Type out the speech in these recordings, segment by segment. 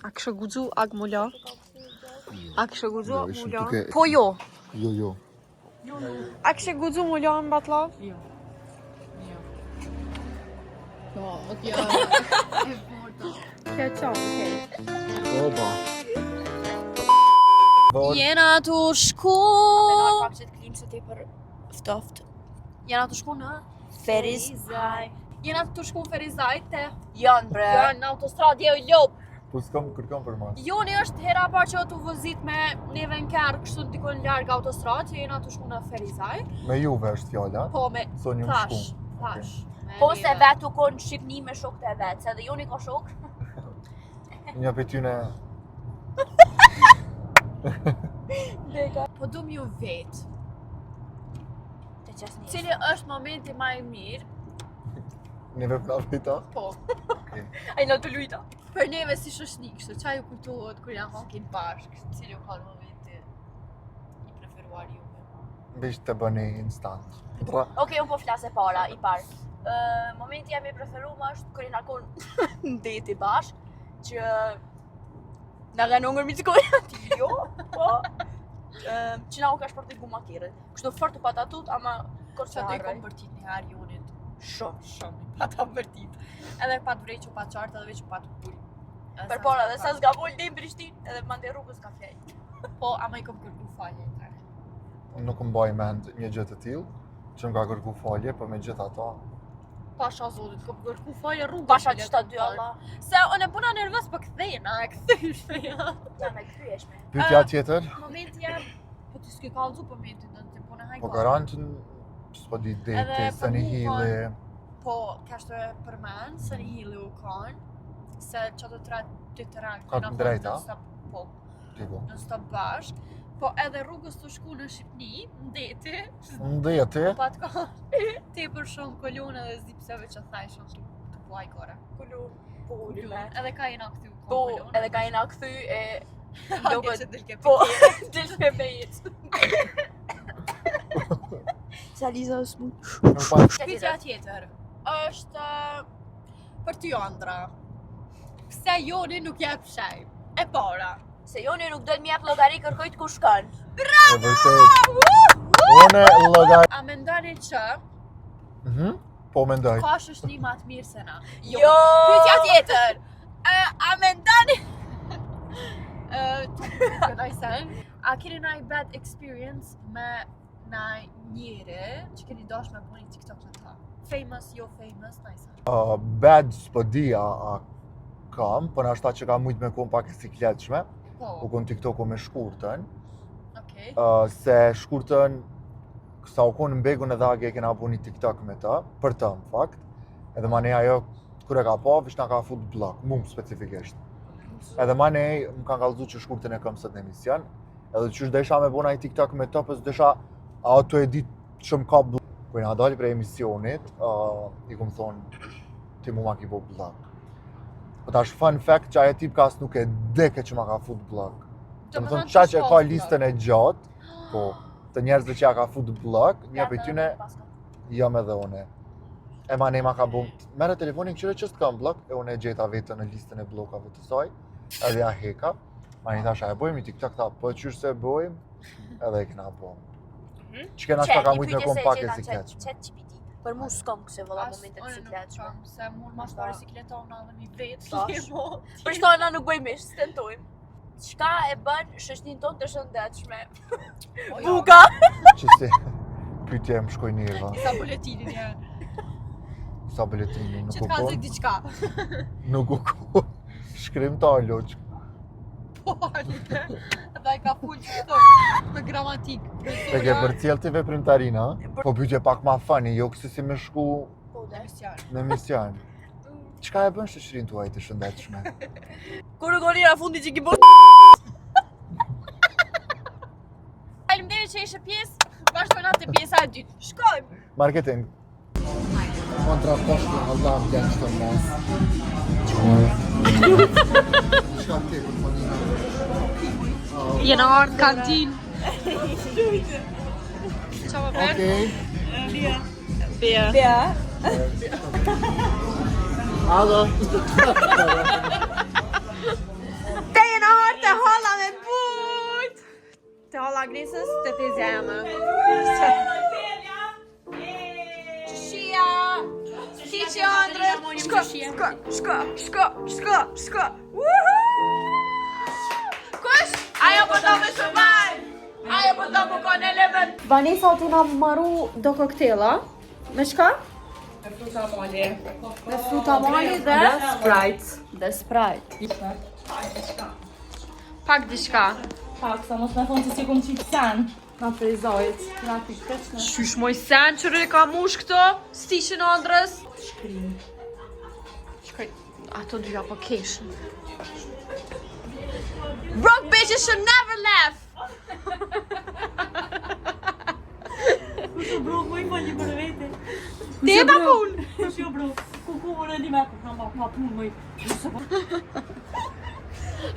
A kishe guxu ag mu la? A kishe guxu Jo, mu ishim la? duke- Po jo. Jo, jo. A kishe guxu mu la në batllavë? Jo. Jo. Po, kjo. E forta. Kjo qa, okej. Oba. Vor. Jena tu shku. Menoj pak që të klimë se tepër ftoft. Jena tu shku në Ferizaj. Jena tu shku në Ferizaj te Janë bre. Jo, në autostradë je i lop. Po s'kam kërkon për mas. Joni është hera e parë që tu vozit me neve në kerr, kështu dikon larg autostradë, që jena tu shku në Ferizaj. Me juve është fjala. Po me Sonjë më thash, shku. thash. me Po se neve. vetë u konë në Shqipni me shokët e vetë, se edhe Joni ka shok. Një për tyne Po du m'ju vet. Të qesni. Cili është momenti ma i mirë? neve për veta. Po. Ai në të lujta. Për neve si shoshni, kështu qa ju kujtohet kur janë hakin bashkë, cili u kanë momenti i preferuar juve? Bish të bëni instant. Pra, Okej, unë po flas e para, i parë. Ë, momenti jam i preferuar është kur jena kon në deti bashk, që na kanë hongër miçkoja ti jo, po. Ë, që na u ka shpërthy guma kerrit. Kështu fort u patatut, ama kur Që që do i kom harroj. bërtit një herë Jonit, Shumë. shumë i pata bërtit. Edhe pat vrejq u pat qartë edhe veç u pat ul. Edhe Për sa para s'ka dhe sa pat. s'gabol deri në Prishtinë, edhe mandej rrugës ka flejt. Po, ama i kom kërku falje tani. nuk më mbaj mend një gjë të tillë që më ka kërku falje, po me gjithë ato Pasha zotit, kom kërku falje rrugës. Pasha bile, qëta dy kom Allah. Se unë e puna nervoz po kthejna, e kthyshme ja. Ja me kthyeshme. Pyetja Ë, tjetër, Momenti jam, po ti s'ke kallzu momentin, do të puna hajko. po garant s'po di deti, Edhe së një për hili, Po, kashtu e përmend, se një hilli u kanë, se që të tre të të ranë, Ka të drejta? Po, tipo. në stop bashk, po edhe rrugës të shku në Shqipni, në deti, Në deti, po atë ka tepër shumë kolone dhe zdi pse veç e thaj shumë të, të po ajkore. Kulu, po uli me. Edhe ka jena këty u konë Po, kolone. edhe ka jena kthy e Hake duket- që dilke Po, dilke me jetë. Sa Liza është mund. nuk pa Pyetja tjetër është ë, për ty Andra. Pse Joni nuk jep shej? E para. Se Joni nuk do të më jap llogari kërkojt ku shkon. e vërtet. Unë llogari. A mendoni që Mhm. Po mendoj. ka shoshni ma të mirë se na? Jo. Pyetja tjetër. Ë, a mendoni Ë, të sen. A keni naj bad experience me naj njeri që keni dash me bu një TikTok me ta? Famous, jo famous, naj sen. Uh, bad s'po di a, a kam, po nashta që ka mujt me kon pak e sikletshme, Po, u kon TikToku me shkurtën, okej. uh, se shkurtën sa u kon në begun edhe age kena bu një TikTok me të, për të në fakt, edhe manej ajo kur e ka pa, veç na ka fut blok, mu specifikisht. Edhe manej më kanë kallëzu që shkurtën e kam sot në emision, edhe qysh desha me bo naj TikTok me të, po s'desha a ato e dit që më ka blok. Kur jena dalë prej emisionit, uh, i kom thonë, ti mu ma ki bo blok. Po tash fun fact që ajo tipka as nuk e deke që ma ka fut blok. Do më thonë, qa që e ka listën e gjatë, po, të njerëzve që ja ka fut blok, një prej tyne jam edhe une. E ma ne ma ka bu, merre telefonin këqyre që s'të kam blok, e unë e gjeta vetën në listën e blokave të saj, edhe ja heka. Ma një thasha, e bojmë një TikTok, tha, po qysh se e bojmë, edhe e kena bo. Që kena shta ka mujtë me kon pak e sikletshme. Chat GPT. Për mu s'kam këse vëlla As momente të unë nuk sikletshme. kam, se mund mas pari sikletona dhe mi vetë. Tash. Po. Për shto na nuk bëjmë mish, s'tentojmë. Çka e bën shoqërinë tonë të shëndetshme? Po, jo. Buka. Që si, pyetje më shkoj nerva. Sa boletinin janë. Sa boletini, Që nuk të u ka kon, zë diçka. nuk u kon. Shkrimtar loq. Po, alite. Dhe ai ka fol që me gramatik. E ke përcjell ti veprimtarinë, a? Po pyetje pak ma funny, jo kësi si me shku Po, dhe. Emision. në emision. Çka e bën shoqërinë tuaj të shëndetshme? Kur u konira fundi që ki bo Faleminderit që ishe pjesë. Vazhdojmë atë pjesa e dytë. Shkojmë. Marketing. Kontra poshtë, Allah më blen çdo mos. Çka ke për fonina? Jena ardhë kantinë. Qa më bërë? Okej. Bea. Bea. Alo. Shko, shko, shko. Kush? Ajo po do me survive. Ajo po do me konë eleven. Vanessa o të na maru do koktela. Me çka? Me fruta mali. Me fruta mali dhe Sprite. Dhe Sprite. Pak diçka. Pak, sa mos me thonë që si kom qitë sen. Na prej zajt, na pikë keqne. Qysh moj sen që e ka mush këto? Stishin andrës? Shkrim. Shkoj, ato dyja po keshën. Broke bitches should never laugh! Kush u brok, moj falli për vete. Ti e pa punë! Kush jo brok? Ku ku unë e di me ku kam pa pa punë moj.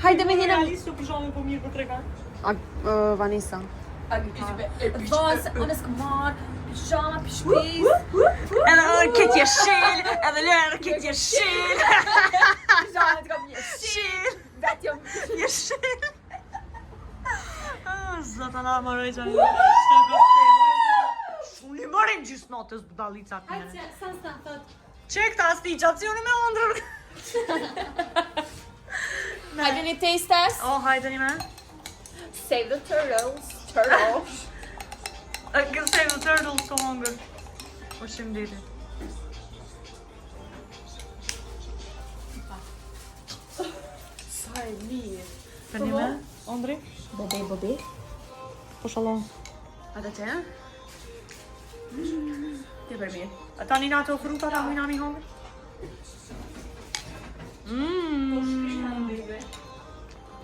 Hajde me hinëm. Realisht që pizhame po mirë për tregan. A, Vanessa. Vazë, unë s'kam marrë, pijama, pishpis. Edhe unë këtë jeshil, edhe lërë këtë jeshil. Pijama të kam jeshil. Vetë jam Jeshil. Ah, Zota na marroj gjani. Shta koktela. Unë i marrim gjysë natës budallicat mene. Hajde, sa s'na thot. Që këta stiqat, si unë me ëndrër. Hajde një taste test. Oh, hajde një me. Save the turtles. Turtles. Kë save the turtles të hongër. Ushqim deti. Sa e mirë. Për një me, Andri? Bobe, bobe. Po shalom. A të të? Tepër mirë. A tani na ato frutat a mujna mi hongër? Mmm.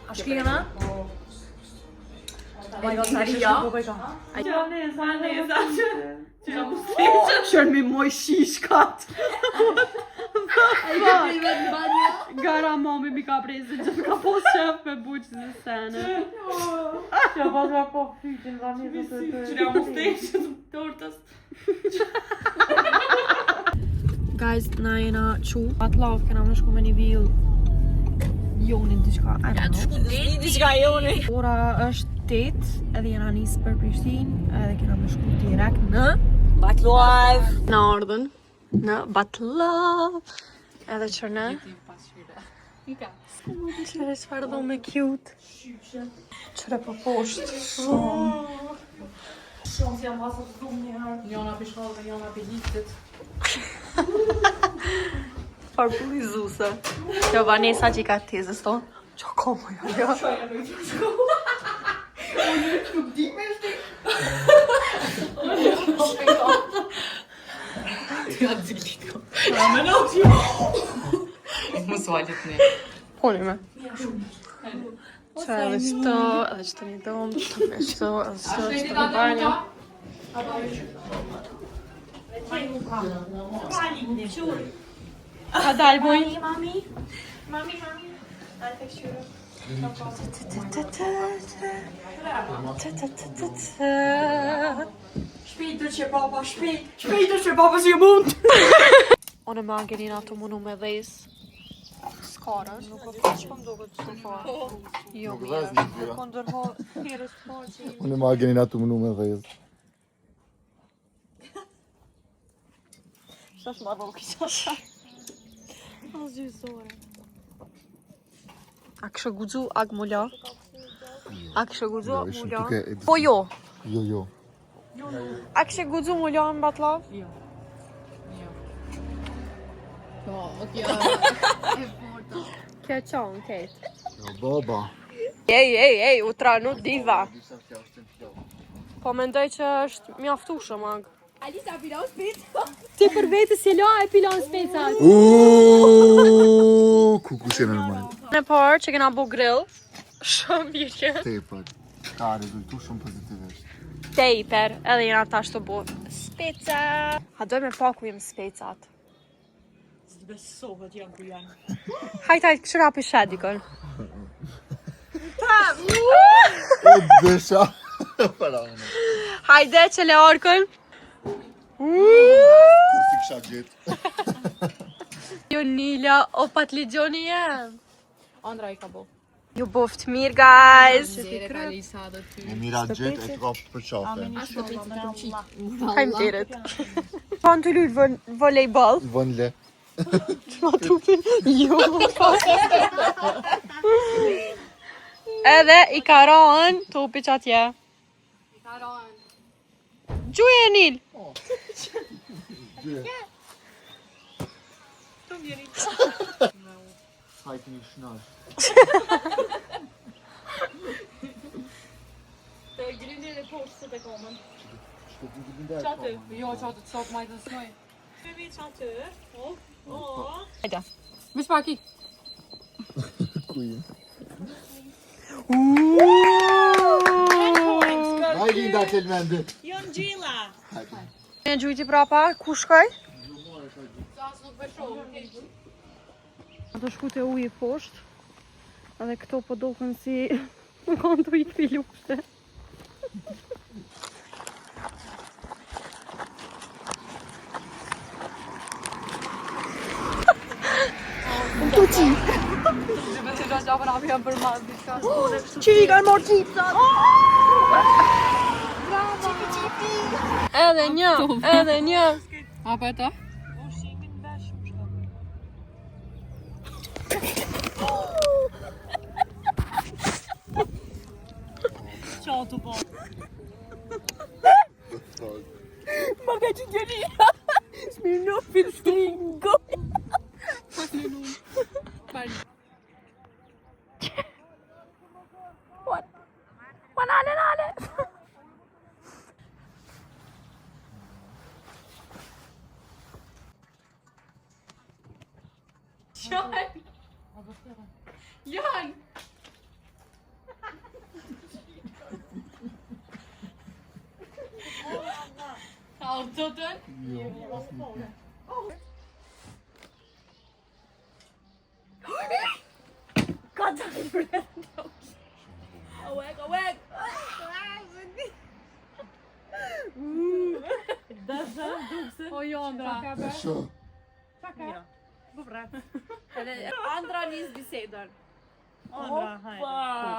A shkrinë, a? Oh my god, sa Maria. po bëj ka. Ja, nesa, nesa. Qërë mi moj shishkat. Ai ka privet në banjo. Gara mami mi ka prezë që ka pos qef me buqë dhe sene. Ja, pas ma po fytin, Vanessa të të. Që jam usteqë të tortës. Guys, na jena qu. Atë lavë kena me shku me një vilë Jonin diçka, I don't know. Diçka joni. Ora është 8 edhe jena nisë për Prishtinë edhe kena me shku direkt në Batllove. Në ardhën në Batllov. Edhe qërne. Qëre çfarë do me cute. Qëre po poshtë. Shumë. Shumë si jam pasur të një herë. Njona për shkollë dhe njona për liftit. Farë pullizuse. Kjo Vanessa që i ka tezës tonë. Qa ka më jo? Nuk di me shti. Ja dziglit ko. Mos valit ne. Po një me. Qa edhe qëto, edhe qëto një domë, qëto me qëto, edhe qëto, qëto në banjo. Ka dalë boj? Mami, mami, mami. Dal të këshyre. Shpejt do që papa, shpejt. Shpejt do që papa si mund. Unë me Angelina të munu me dhes Skarën. Nuk po ç'po më duket kështu po. Jo, Nuk dhez një dyja. Kondërho herës parë që Unë me Angelina të mënu me dhez. Shash ma rroki qasha. Asgjysore. A kështë guxu ag mula? A kështë guxu Jo, ag ishim mula? duke e Po jo. Jo, jo. A kështë guxu mula në Batllav? Jo. Jo. Po, kjo. Kjo qonë, kejt. Jo, baba. Ej, ej, ej, u tranu diva. Po mendoj që është mjaftueshëm ag. Alisa pilon spec. Ti për vete si la e pilon specat. Uuuu, ku kush e normal. Në parë që kena bo grill, shumë mirë që. Tepër. Ka rezultu shumë pozitivisht. Tejper, edhe jena tash të bo speca. A doj me pa ku jem specat. S'besohet janë ku janë. Hajt, hajt, këshyra për shedikon. E dësha. Para unë. Hajde që le arkën. Kur si kisha gjetë. Jo Nila, o patligjoni jem. Andra i ka bo. Ju boft mirë, guys. Zere ka Alisa dhe ty. E mira gjetë e të kapë për qafe. Faleminderit. Po në të lutë volejboll. Vën le. Ma trupin? Jo. Edhe i ka rënë topi që atje. I ka rënë. Gjuje Nil! Gjuje. Hajtë një shnash. Të grindin e poshtë së të komën. Që të grindin e Qaty? Jo, qaty të sot majtë të snoj. Kemi qaty. Oh, oh. Hajde. Vish pak i. Kujin. Hajde Linda Kelmendi. Jon Gjilla. Hajde. Në gjujti prapa, ku shkoj? Ato shku të uji poshtë, edhe këto po duken si në kanë të ikë pi lufte. Edhe një, edhe një. A po e ta? Ushqimin vesh më shkon. Qatu po. Ma ka që djeli. Smirnoff il stringo. What? Nale, nale. Jan! A u të tën? Jo. Ka të brenda. Awek, awek. O Jondra. Sho. Andra nis bisedën. Andra, hajde. Po,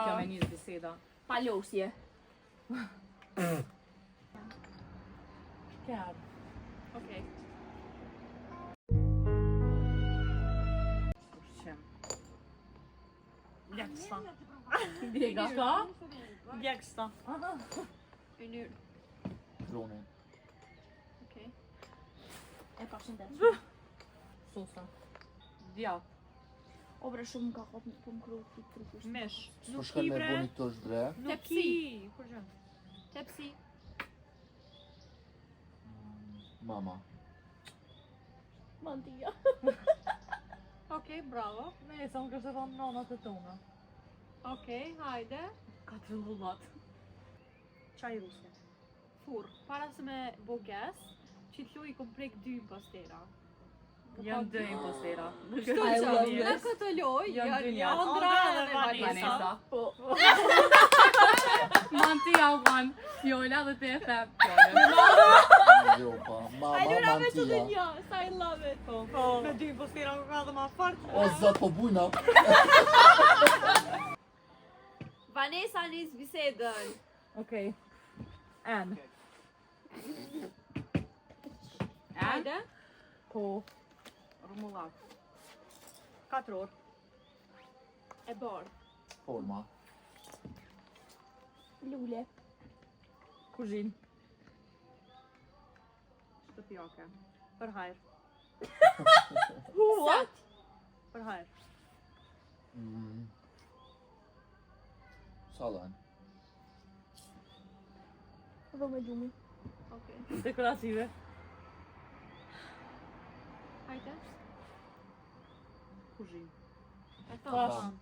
kjo me njës biseda. Palosje. Okej. Ushqim. Djeksta. Djega. Ka? Djeksta. Ynyrë. Dronin. Okej. E pa shëndet. Sosa. Djath. O bre shumë ka kop po më kru ti trupi. Mish. Po shkon me buni këto zhbre. Nuk ki. Kur gjë? Tepsi. Mama. Mantia. Okej, bravo. Ne, sa unë kështë e thonë nonat e tona. Okej, hajde. Ka të lullat. Qaj ruse. Furr. Para se me bo gas, që të loj i kom prek dy impostera. Janë dy impostera. Kështu I që love në këtë lojë Janë janë dy njerëz. Andra Andra dhe dhe Vanessa. Vanessa. Po. Mantia u ban. Fjolla dhe te e them. Fjollën. Jo, pa. Mama, mantia. Jo, sa I love it. Po. Po. Me dy impostera ku ka dhe ma fort. O, zot, po bujna. Vanessa nis bisedën. Okej. En. Hajde. Po. Rumullak. 4 orë. E bardh. Forma. Lule. Kuzhinë. Shtëpiake. Për hajr. What? Për hajr. Mm. Salon. Dhomë gjumi. Okej. Dekorative. Hajde. Kuzhinë. E thash. Tam.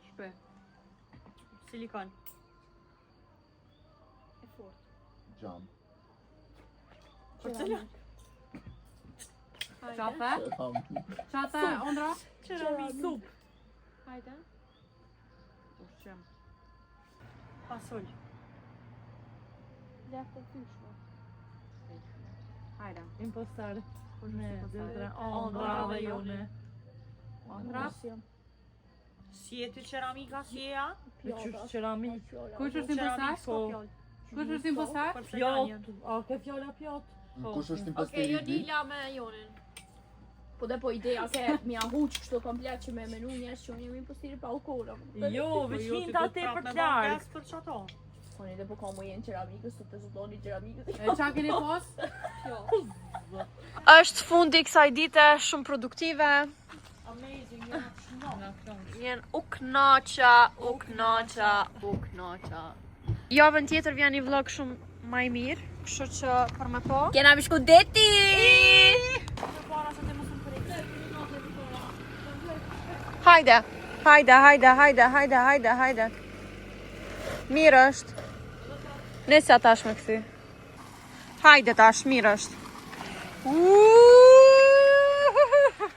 Shpe. Silikon. E fort. Gjam. Porcelan. Hajde. Qa the? Tam. Qa the, Ondra? Qeramik. Sup. Hajde. Ushqim. Pasul. Lehtë e thyshme. Hajde. Impostar. Ne, dy, tre. Andra dhe jone. Ondra? Si e ty qeramika, si e ja? Pjata. Qeramik. Kush është impostar? Po. Kush është impostar? Pjot. A, ke fjalla pjot? Kush është Okej, imposteri i dytë? Jonila me Jonin. Po dhe po ideja ke mi a huq kështu komplet që me menu njerëz që unë jam imposteri pa u kora. Jo, Po veç jo, ti hinta do të te prap për me të ba larg. pes për çato. Po ne dhe po ka më jenë qeramikës, të të zotoni qeramikës. E qa keni pas? Është fundi i kësaj dite shumë produktive. Amazing, jena të Jen u knaqa, u knaqa, u knaqa. Javën tjetër vjen një vlog shumë ma i mirë, kështu që për me po. Kena mi shku deti! Hajde, hajde, hajde, hajde, hajde, hajde, hajde. Mirë është. Nesa tash me këthy. Hajde tash, mirë është. Uuuu.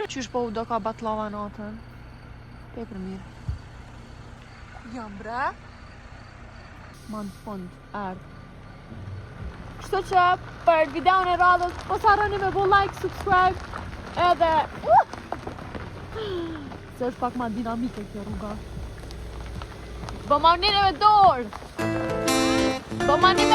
Qysh po u do ka batllava natën? Tepër mirë. Ku jam bre? Ma në fund, erdh. Kështu që për videon e radhës, mos harroni me bo like, subscribe, edhe Se është pak ma dinamike kjo rruga. Bëma një me dorë! Bëma një